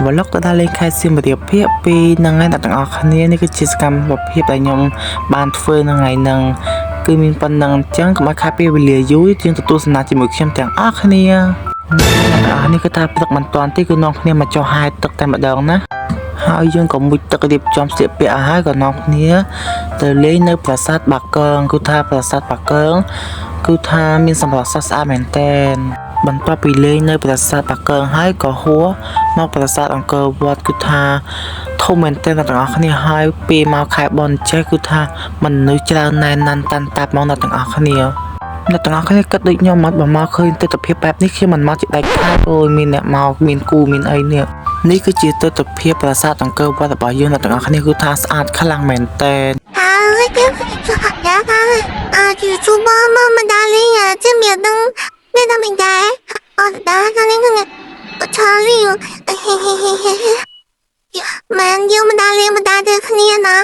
Vlog ទៅដល់លេងខេត្តសៀមរាបភាគ2ហ្នឹងហើយអ្នកទាំងអស់គ្នានេះគឺជាសកម្មភាពដែលខ្ញុំបានធ្វើនៅថ្ងៃហ្នឹងគឺមានប៉ុណ្្នឹងអញ្ចឹងកុំឲ្យខាតពេលវេលាយូរជាងទៅទស្សនាជាមួយខ្ញុំទាំងអស់គ្នាអ្នកទាំងអស់នេះគឺថាព្រឹកមិនទាន់ទេគឺនាំគ្នាមកចុះហែទឹកតែម្ដងណាហើយយើងក៏មុជទឹករៀបចំស្លៀកពាក់ឲ្យហើយក៏នាំគ្នាទៅលេងនៅប្រាសាទបាគងគឺថាប្រាសាទបាគងគឺថាមានសម្រស់ស្រស់ស្អាតមែនទែនបន្ទាប់ពីលេងនៅប្រាសាទបាគងហើយក៏ហួរមកប្រាសាទអង្គរវត្តគឺថាធំមែនទែនអ្នកទាំងអស់គ្នាហើយពេលមកខែបនចេះគឺថាមនុស្សច្រើនណែនណាន់តាន់តាប់មកអ្នកទាំងអស់គ្នាអ្នកទាំងអស់គ្នាគិតដូចខ្ញុំអត់បើមកឃើញទិដ្ឋភាពបែបនេះខ្ញុំមិនមកជាដាច់ខាតអូយមានអ្នកមកមានគូមានអីនេះនេះគឺជាទិដ្ឋភាពប្រាសាទអង្គរវត្តរបស់យើងអ្នកទាំងអស់គ្នាគឺថាស្អាតខ្លាំងមែនទែន អាជាជួបមកមកដាលីអាជាមាននឹងមានតែមិនដែរអត់ដែរណានេះហ្នឹងឆាលីហេហេហេហេមែនយើងមកដាលីមកដាទៅគ្នាណា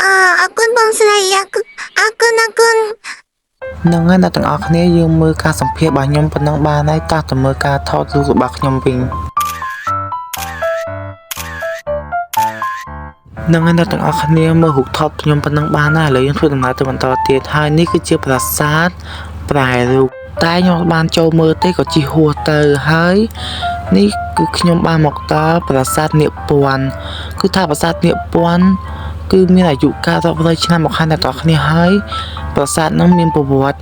អាអរគុណបងស្រីអរគុណអរគុណអរគុណ ហ្នឹងហើយអ្នកទាំងអស់គ្នាយើងមើលការសម្ភាសរបស់ខ្ញុំប៉ុណ្ណឹងបានហើយតោះទៅមើលការថតរូបរបស់ខ្ញុំវិញហ្នឹងហើយអ្នកទាំងអស់គ្នាមើលរូបថតខ្ញុំប៉ុណ្ណឹងបានហើយឥឡូវយើងធ្វើដំណើរទៅបន្តទៀតហើយនេះគឺជាប្រាសាទប្រែរូបតែខ្ញុំអត់បានចូលមើលទេក៏ជិះហួសទៅហើយនេះគឺខ្ញុំបានមកដល់ប្រាសាទនាគព័ន្ធគឺថាប្រាសាទនាគព័ន្ធគឺមានអាយុកាលរាប់រយឆ្នាំមកហើយអ្នកទាំងអស់គ្នាហើយប្រាសាទហ្នឹងមានប្រវត្តិ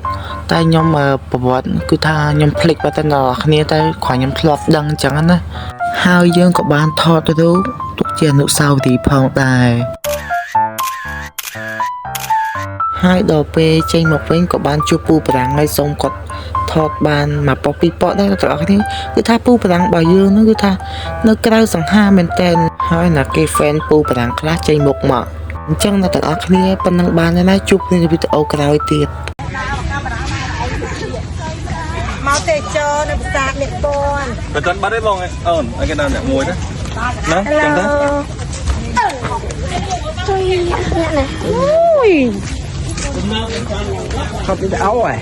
តែខ្ញុំប្រវត្តិគឺថាខ្ញុំភ្លេចបាត់តែអ្នកទាំងអស់គ្នាតែគ្រាន់ខ្ញុំធ្លាប់ដឹងអញ្ចឹងណាហើយយើងក៏បានថតរូបទុកជាអនុស្សាវរីយ៍ផងដែរហើយដល់ពេលចេញមកវិញក៏បានជួបពូប្រាំងហើយសូមគាត់ថតបានមួយប៉ុស្តិ៍ពីរប៉ុស្តិ៍ដែរអ្នកទាំងអស់គ្នាគឺថាពូប្រាំងរបស់យើងហ្នឹងគឺថានៅក្រៅសង្ហាមែនតែនហើយណាគេ fan ពូប្រាំងខ្លះចេញមុខមកអញ្ចឹងអ្នកទាំងអស់គ្នាប៉ុណ្ណឹងបានហើយណាជួបគ្នានៅវីដេអូក្រោយទៀត មកទេចរនៅប្រាសាទនេះពន់ បើតាន់បាត់ទេបងអូនឲ្យគេដល់អ្នកមួយណាណាចឹងទៅ អូយថតវីដេអូហ៎